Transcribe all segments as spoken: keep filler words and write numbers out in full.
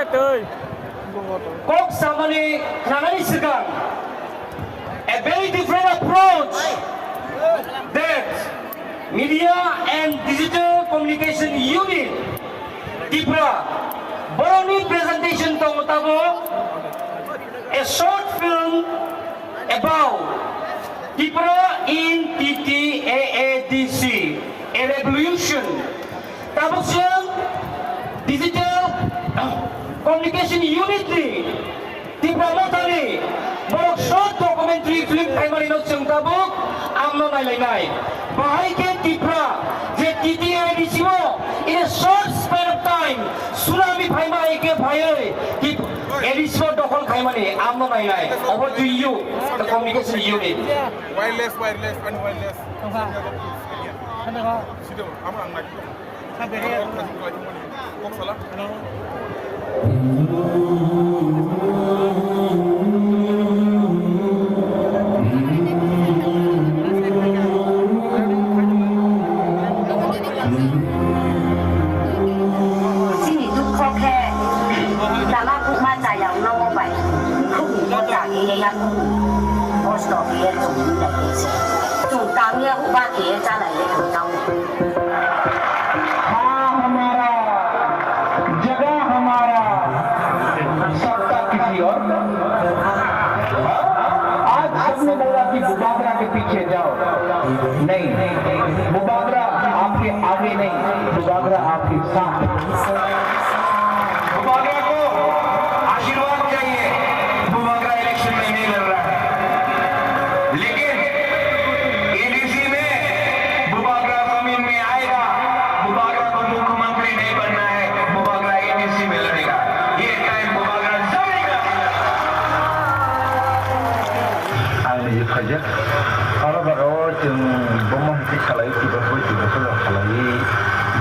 Kok samani khnanani swkang, a very different approach that Media and Digital Communication Unit Tripura boroni presentation tong tabok, a short film about Tripura in T T A A D C, a revolution. Tabuk chwng Digital Communication Unit ni Tipra Mothani borok short documentary film khaimani no chwng tabuk amno nailainai. Bahai khe Tipra je T T A D C o in a short span of time tsunami phaima hai khe phaiwi Tip-, A D C o dokhol khaimani amno nainai. Over to you, the communication unit. Wireless, wireless, and wireless. Sida, ama ang lagi. Chini dukho khe chana phukma chayao nomo bai khukni bo cha khe ya khukni kosto khe ya chwng nai khe se chwng tang ya huba khe ya cha lai ya chwng tang. हाँ हमारा, जगह हमारा, सत्ता किसी और का। आज सबने बोला कि बुबागरा के पीछे जाओ, नहीं, बुबागरा आपके आगे नहीं, बुबागरा आपके साथ है। बुबागरा को आशीर्वाद चाहिए, बुबागरा इलेक्शन में नहीं लड़ रहा है, लेकिन एडीसी में बुबागरा जमीन में आएगा, बुबागरा को मुख्यमंत्री नहीं बनना है, बुबागरा एडीसी में लड़ेगा, ये टाइम बुबागरा जमीन का। आंनि जे project, aro bago chwng bomo hwnkhe khalai, kiba hoi, kiba soja khalai,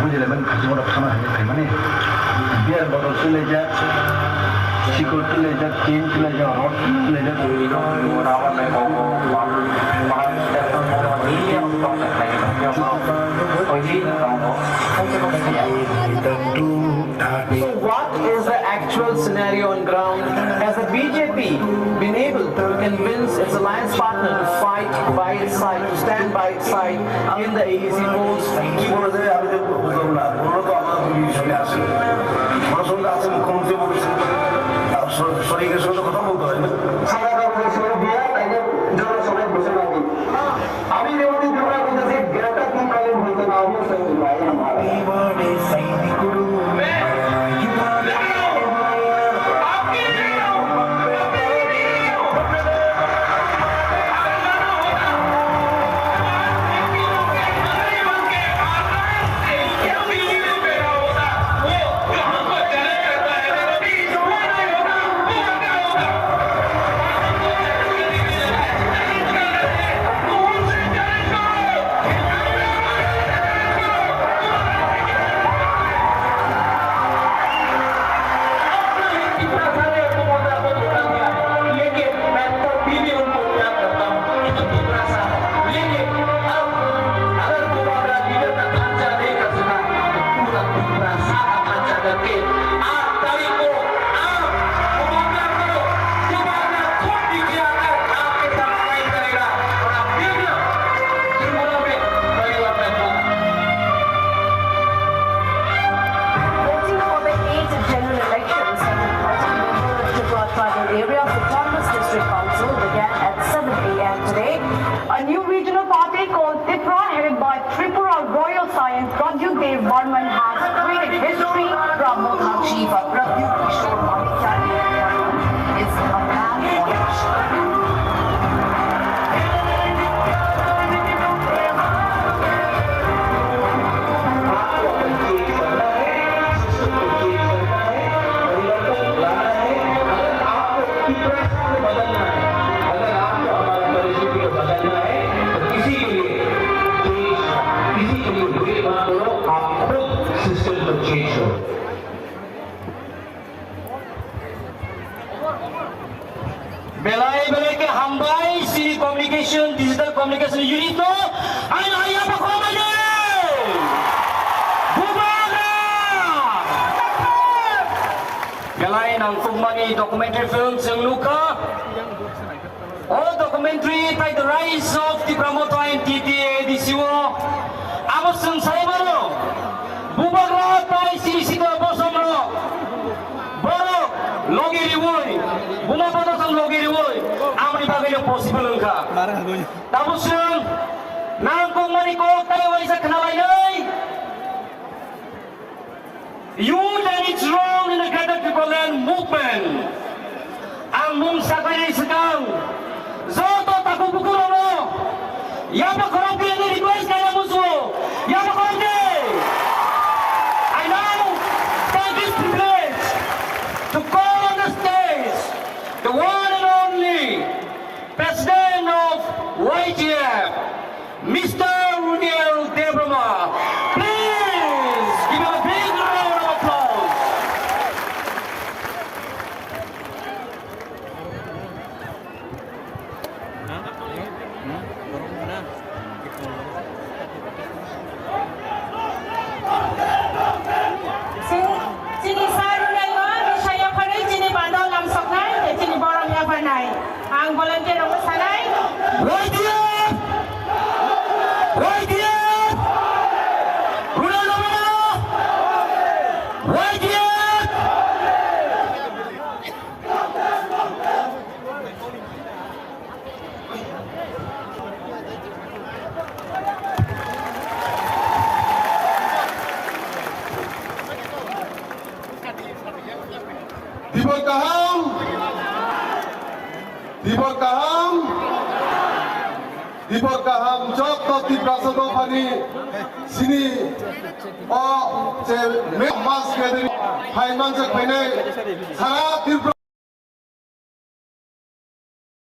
bujilaiman khajimorok thana hwnwi phaimani. Beer bottle twilaijak, sikor twilaijak, tin twilaijak, rod twilaijak. So what is the actual scenario on ground? Has the B J P been able to convince its alliance partner to fight by its side, to stand by its side in the A D C polls? বলে যে আমি তো বুঝলাম না, বললো তো আমার দুই সঙ্গে আসে, ওনার সঙ্গে আসে মুখ্যমন্ত্রী বলেছে, আর স-, শরীরের সঙ্গে তো কথা বলতে হয় না। সাদা কাপড়ের সঙ্গে দিয়ে তাইলে জনসভায় বসে লাগে। আমি যেমন ত্রিপুরা বলতেছি, গ্রেটার ত্রিপুরা বলতে না, আমি সত্যি বাইরে আমার। Voting for the eighth general elections at the Tripura Tribal Area's Autonomous District Council began at seven a m today. A new regional party called Tipra, headed by Tripura Royal Scion Pradyut Dev Barman has created history. Pramod Mukherjee, Pradyut Kishore Manikya is a man on a अगर आपको हमारी परिस्थिति को बदलना है, तो किसी के लिए change, किसी के लिए wait मत करो, आप खुद system को change करो। Belai belai khe hambai chini communication, digital communication unit no, aina haiya pa khorokbai de. Bubagra! Belai Ang kukmani documentary film chwng nukha. O documentary tai The Rise of Tipra Motha and T T A A D C o abo chwng sai mano. Bubagra tai siri sita bosom rok. Borok logi riwoi, buma bosom logi riwoi, amoni bagwi no possible wngkha. Tabuk chwng nang kukmani kok tai waisa khna lainai. Youth and its role in the Greater Tipraland movement. Ang mung sakani swkang joto takhuk bukhuk rokno yaba khorang khe ani request khaina musuo, yaba khorang khe. I now take this privilege to call on the stage the one and only President of Y T F, Mister Runiel Debbarma. Please give him a big round of applause. Chini, chini sa rwnaino, ni saya phari chini bandao lamsoknai, tei chini borom yapharnai. Ang volunteer rokno sanai. Y T F! Y T F! Rwnaino mano! Y T F! Tibok kaham, tibok kaham, tibok kaham, joto Tiprasa dophani sini o je mass gathering phai manjak phainai sara Tripura.